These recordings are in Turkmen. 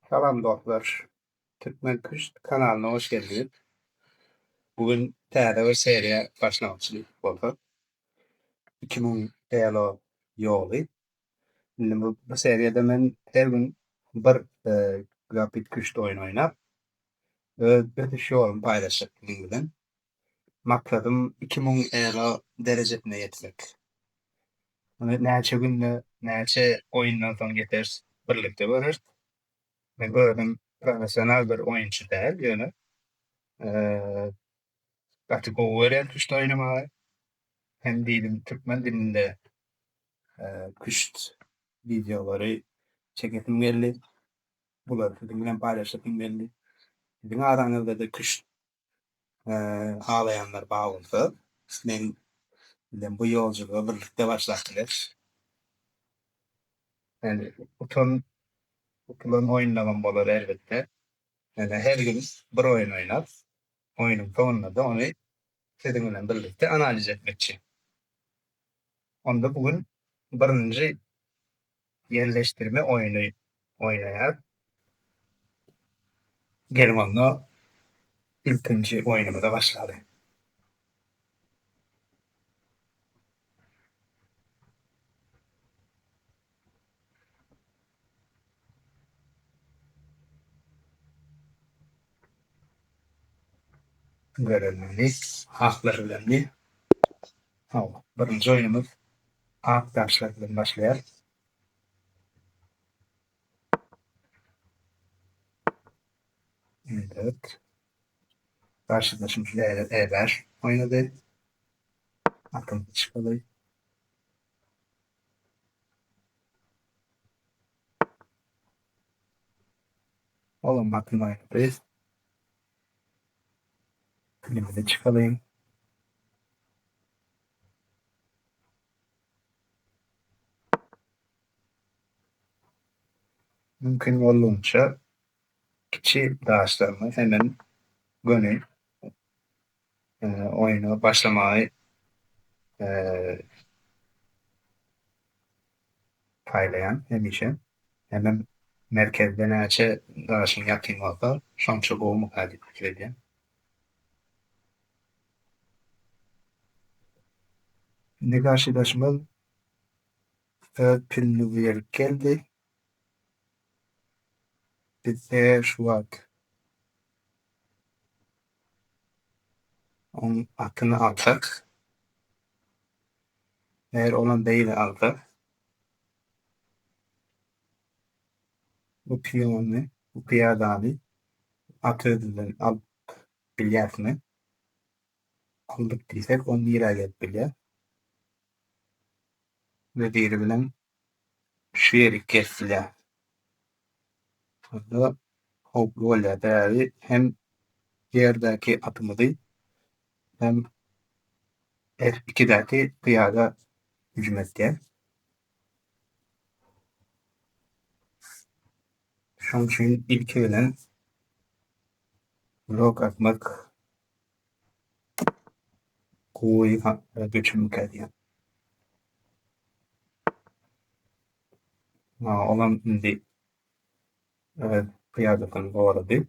Salam dostlar. Türkmen Küşt kanalyna hoş geldiňiz. Bu gün täze bir seriýa başlamakçy bolsak. 2000 elo ýoly. Indi bu, bu seriýada men her gün bir e, rapid küşt oýun oýnap, öz ösüş ýolumy paýlaşjak siziň bilen. Maksadym 2000 elo derejesine ýetmek. Muny näçe günde, näçe oýundan soň ýeteris, birlikde göreris. Men özüm professional bir oýunçy däl, ýöne gaty gowy görýän küşt oýnamagy. Hem diýdim türkmen dilinde küşt wideolary çekesim geldi. Bulary siziň bilen paýlaşasym geldi. Siziň araňyzda-da küşt halaýanlar bar bolsa, men bilen bu ýoljulyga birlikde başlap bileris. Yani utan utulan oýunlaram bolar elbetde. Ýöne her gün bir oýun oýnap, oýnuň soňunda-da ony siziň bilen birlikde analiz etmekçi. Onda bu gün birinji ýerleşdirme oýny oýnaýar. Geliň onda ilkinji oýnumyza başlalyň. Görelim indi aklar bilenmi? Hawa, birinji oýnumyz ak daşlar bilen başlaýar. Evet. Garşydaşym E5 oýnady. Atymyzy çykaly. Olam atyny oýnady. Pilimizi çykalyň. Mümkin boldugyça kiçi daşlarymy hemen göni oýuna başlamagy saýlaýan hemişe. Hemem merkezde näçe daşyň ýakyn bolsa, şonça gowumyka diýip pikir edýän. Indi garşydaşymyz öz pilini bu ýerik geldi. Biz eger şu wagt oň atyny alsak, eger olam beýle alsa, bu piony, bu pyýadany at özünden alyp bilýäsmi? Aldyk diýsek, ol nirä gelip bilýär? Weziri bilen şu ýerik gelip bilýär. Onda howply bolýar. Sebäbi hem ýerdäki atymyzy hem F2-däki pyýada hüjüm etýär. Şonuň üçin ilki bilen blok atmak gowy göçümmikä diýýän. Olam indi öz pyýadasyny gorady.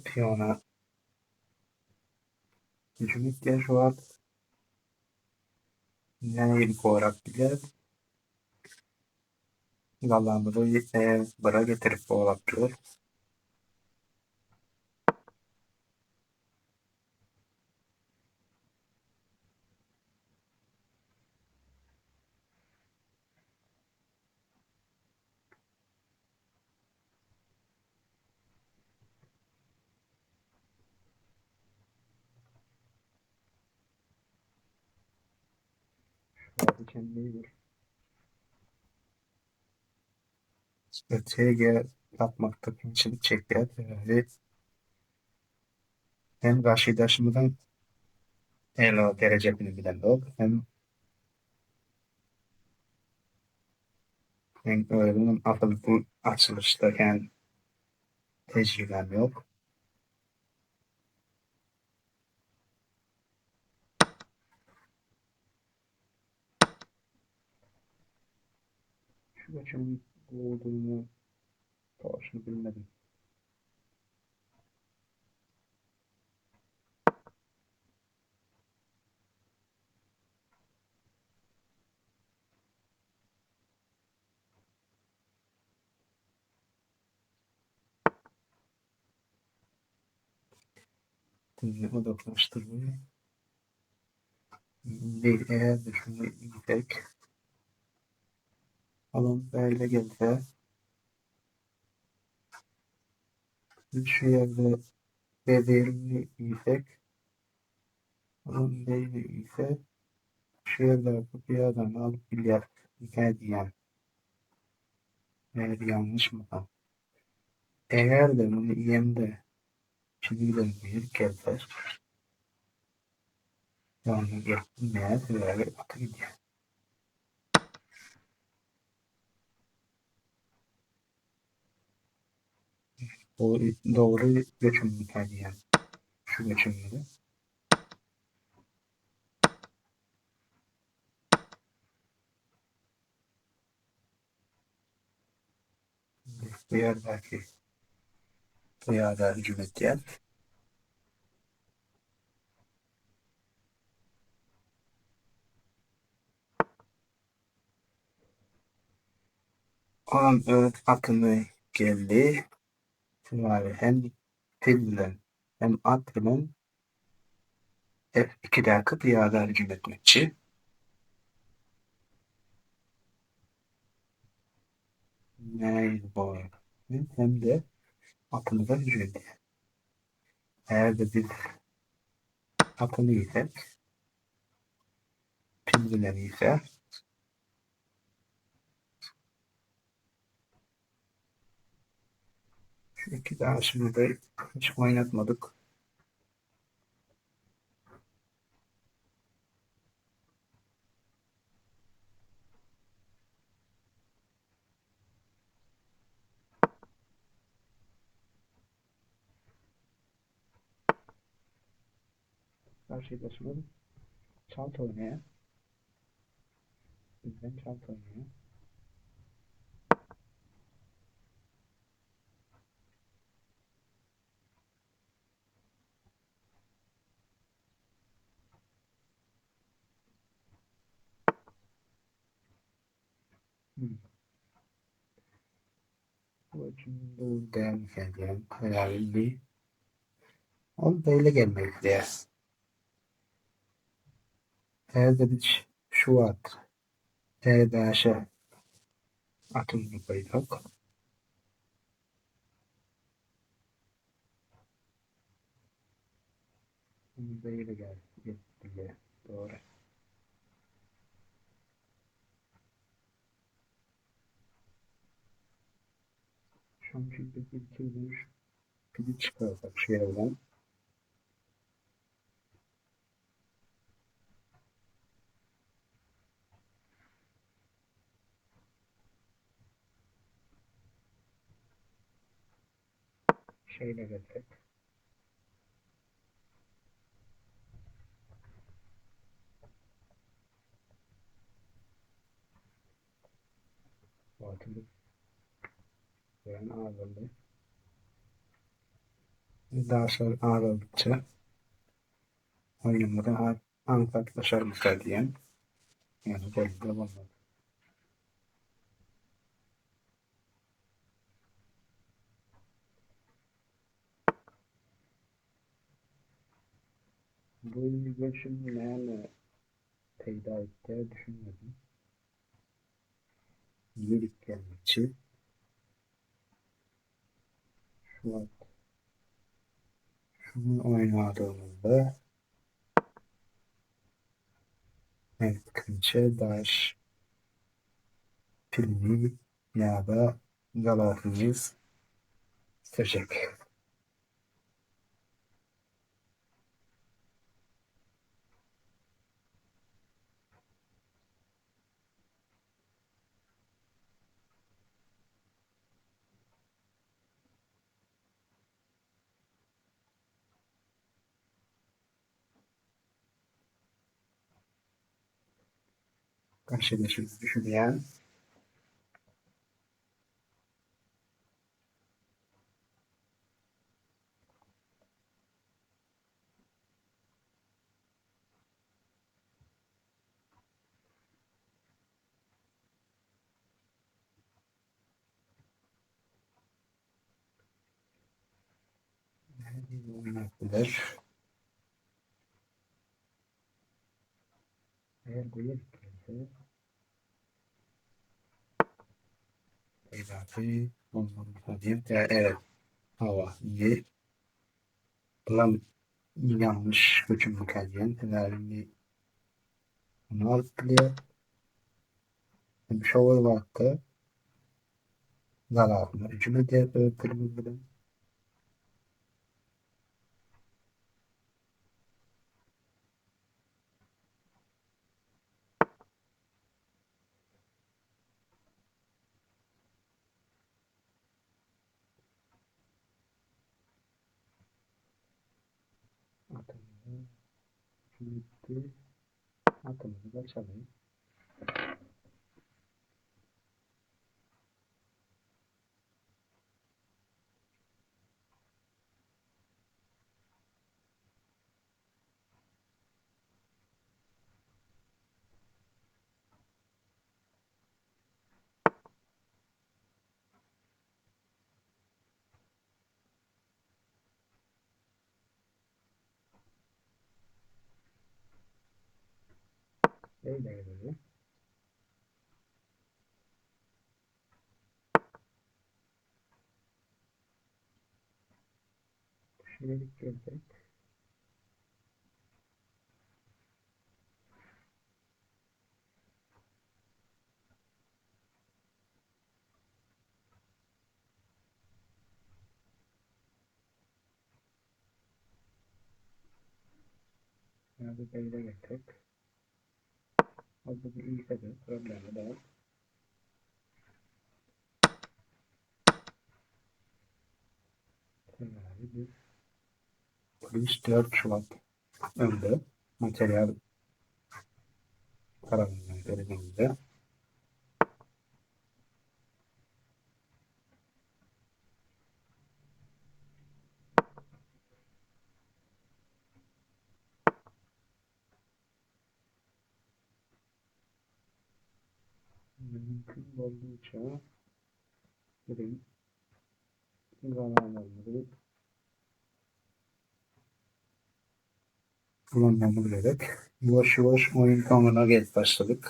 Piona hüjüm etýär şu wagt. Nähili gorap bilýär? Galamyzy E1-e getirip gorap dur. Şu çenli bir strategiýa tapmakda kynçylyk çekýär. Sebäbi. Hem garşydaşymyzyň elo derejesini bilemzok, hem meň özümem asyl bu açylyşda kän tejribäm ýok. Şu göçümiň gowudygyny toşuny bilmedim. Dilini uzaklaşdyrdy. Indi eger-de şuny iýsek, olam bärde gelse, biz şu ýerde wezirini iýsek, olam beýle iýse, şu ýerdäki pyýadany alyp bilýäris diýýän. Eger ýalňyşmasam. Eger-de muny iýemde pil bilen bir gelse, ýanyna gelip bilmeýär, sebäbi aty gidýär. Bu dogry göçümmikä diýýän. Şu göçümmizi. Bu ýerdäki pyýada hüjüm edýär. Olam öz atyny geldi. Sebäbi hem pil bilen hem at bilen F2-däki pyýada hüjüm etmekçi. Nähili bolar? Hem-de atymyza hüjüm edýär. Eger-de biz atyny iýsek, pil bilen iýse, Şu iki daşymyzy hiç oýnatmadyk. Garşydaşymyz çalt oýnaýar. Bizden çalt oýnaýar. Hmm. Bu üçin dogry dälmikä diýen sebäbi bi ol beýle gelmek isleýär. Eger-de biz şu wagt E5-e atymyzy goýsak, beýle gelip bilýär. Dogry. Şonuň üçin biz ilki bilen şu pili çykarsak şu ýerden. Şeýle gelsek. Wagtymyz örän azaldy. Daşlar azaldyça oýnumyzy has aňsatlaşarmyka diýen. Ýöne boldy-da bolmady. Bu göçüm näme peýda etýär düşünmedim. Lirik gelmekçi. Şu wagt şuny oýnadygymyzda meň pikirimçe daş pilini ýa-da galasyny süzjek. Garşydaşym düşünýän. Oýnap biler. Eger bu ýer gelse, peýdasy ondan diýip, evet, hawa, indi bulam ýalňyş göçümmikä diýen, sebäbi indi muny alyp bilýär. Hem şol bir wagtda galasyna hüjüm edýär öz dilimiz bilen. Atymyzy hüjüm etdi. Atymyzy gaçaly. Beýle geleli. Şeýlelik gelsek. Ýa-da beýle gelsek. Ol bizi iýse-de problema däl. Sebäbi biz plus 4 şubat öňde material tarapyndan seredeniňde Mümkin boldugyça biziň galalarymyzy ulanmamyz gerek. Ýuwaş-ýuwaş oýun soňuna gelip başladyk.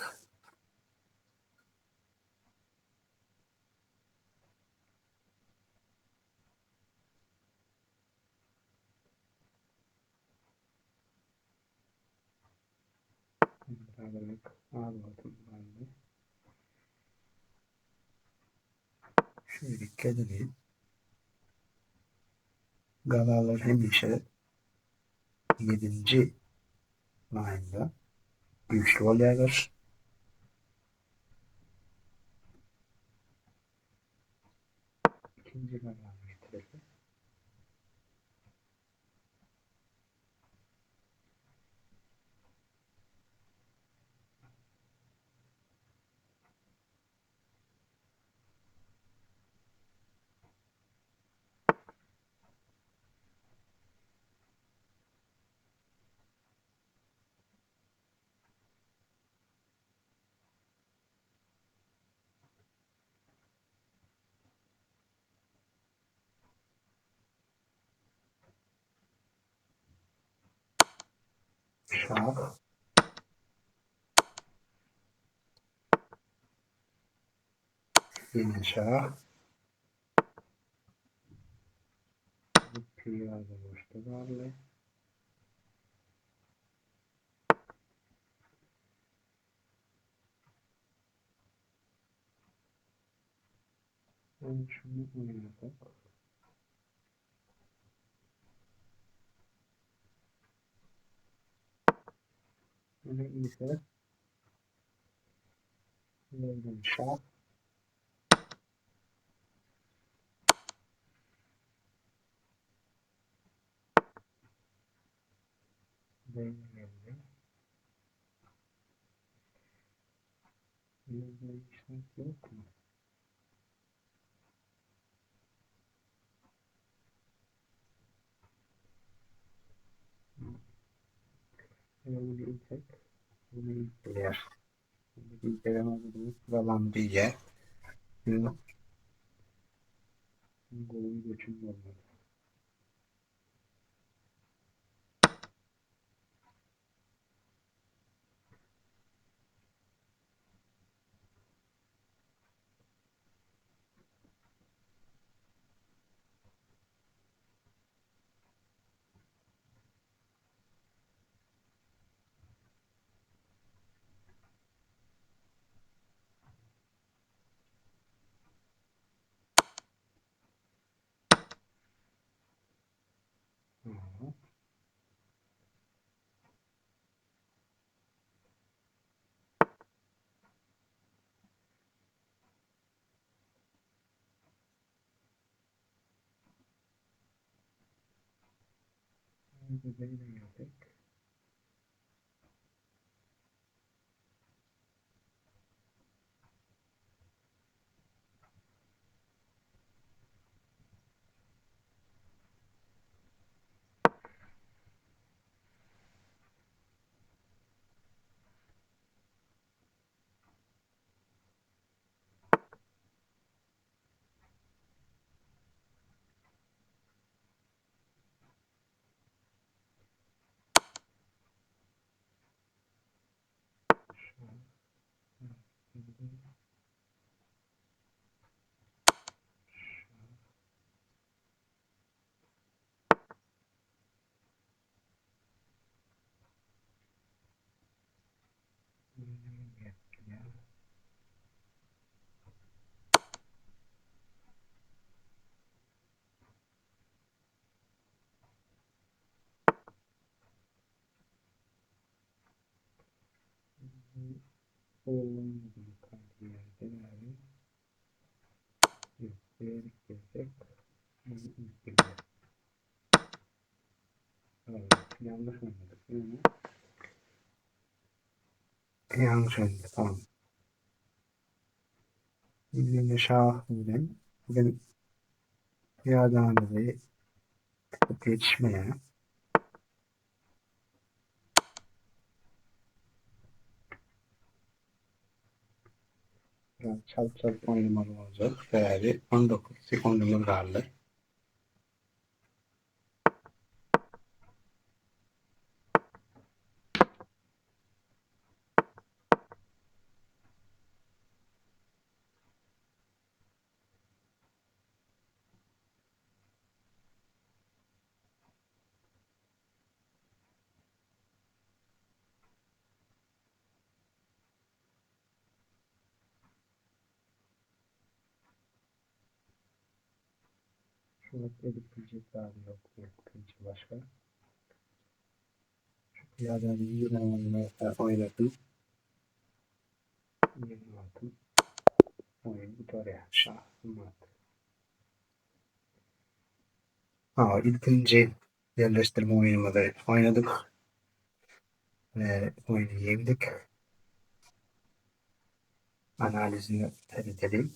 Birazrak az wagtymyz galdy. Şeýle geleli. Galalar hemişe ýedinji laýnda güýçli bolýarlar. Ikinji galany getireli. Şah. Ýene şah. Bu piýada boşda galdy. Yani şunu oynasak. Yine ise Nereden şah. Böyle geldi. Ýerde hiç zat ýokmy? Eger muny iýsek, muny iýip bilýär. Muny iýsegem galan diýýär. Ýöne gowy göçüm bolmaz. Beýle geldik. Ýalňyş oýnadyk ýöne. Ýalňyş oýnadyk tamam. Indi şah bilen biziň pyýadamyzy tutup ýetişmeýär. Biraz çalt çalt oýnamaly boljak. Sebäbi 19 sekundymyz galdy. Şu wagt edip biljek zady ýok diýip pikirçe başga. Şu pyýadany ýygnamagyna oýnadym. Ýene wagtym oýun gutarýar. Şah mat. Ha, ilkinji ýerleşdirme oýnumyzy oýnadyk. We oýny ýeňdik. Analizini seredeliň.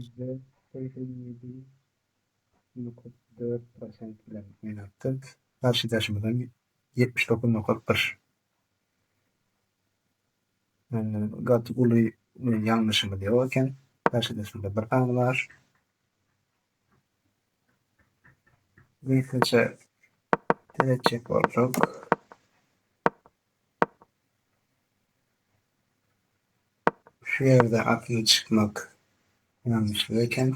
%87,4 prosent bilen oýnapdyk. Garşydaşymyzam 79,1. Gaty uly ýalňyşymyz ýok eken. Garşydaşymyzda bir sany bar. Gysgaça seretjek bolsak, şu ýerde atly çykmak ýalňyşlyk eken.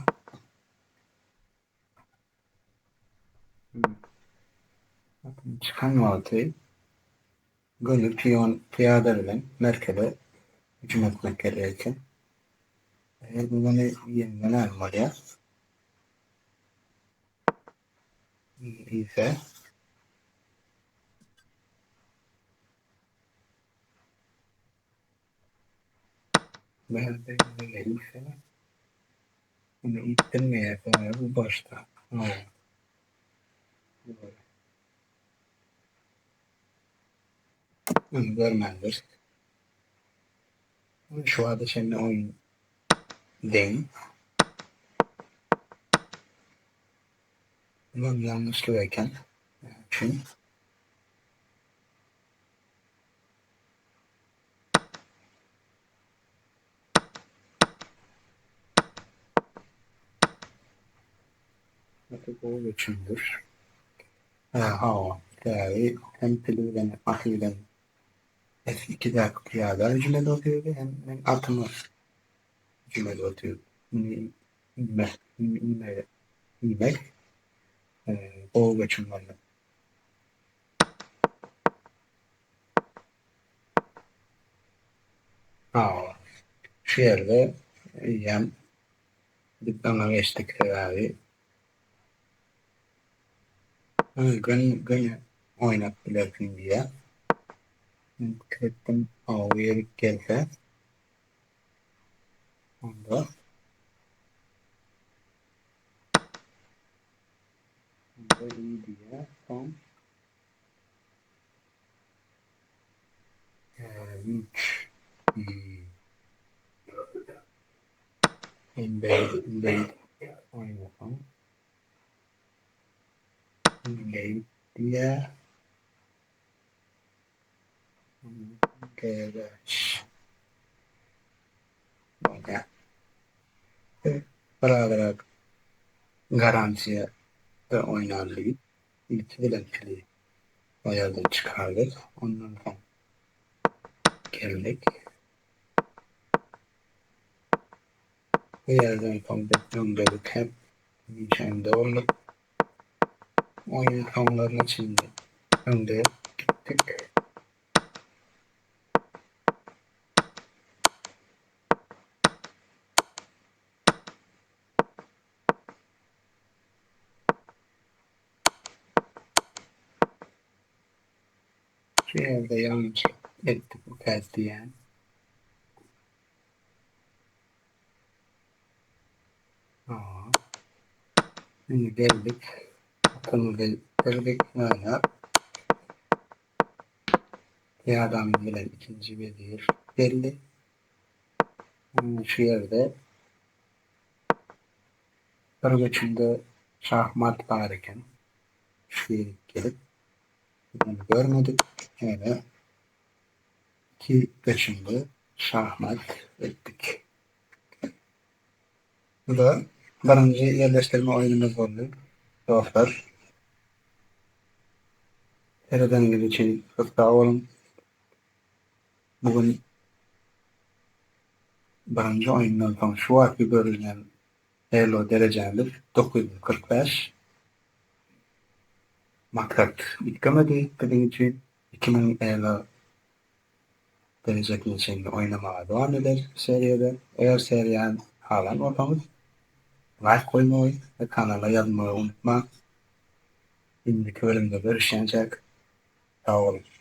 Atly çykan wagty göni pion pyýada bilen merkeze hüjüm etmek gerek eken. Eger bu göni ýeňme näme bolýar? Ise Ise Indi iýip bilmeýär, sebäbi bu başda. Ony görmändir. Şu wagta çenli oýun deň. Bulam ýalňyşlyk eken. Näme üçin? Gaty gowy göçümdir. Hawa, sebäbi hem pili bilen hem aty bilen S2-däki pyýada hüjüm edip otyrdy, hem meň atyma hüjüm edip otyrdy. Indi iýmek, indi iýmek gowy göçüm boldy. Hawa, şu ýerde eýýäm biz öňe geçdik sebäbi göni göni oýnap bilersiň diýýär. Men pikir etdim, hawa bu ýerik gelse onda onda iyi diýýär. Soň Üç. Hmm. Invade, invade oýnasaň. Invade diýýär. G5. Bolýar. Birazrak garantiýa oýnaly diýip, ilki bilen pili o ýerden çykardyk. Ondan soň geldik. Bu ýerden soň biz öňdelik hem hemişe öňde bolduk. Oýun soňlaryna çenli öňde gitdik. Şu ýerde ýalňyşlyk etdik ukäs diýýän. Hawa. Indi geldik. Atymyzy girdik ýöne pyýadamyz bilen ikinji wezir geldi. Şu ýerde bir göçümde şahmat bar eken. Şu ýere gelip biz ony görmedik. Ýöne iki göçümde şahmat etdik. Bu da birinji ýerleşdirme oýnumyz boldy. Dostlar, seredeniňiz üçin köp sag boluň. Bu gün birinji oýundan soň şu wagtky görülýän elo derejämiz 945. Maksat üýtgemedi biziň üçin. 2000 elo derejesine çenli oýnamaga dowam eder seriýada. Eger seriýany halan bolsaňyz laýk goýmagy we kanala ýazylmagy unutmaň. Indiki bölümde görüşýänçäk sag boluň.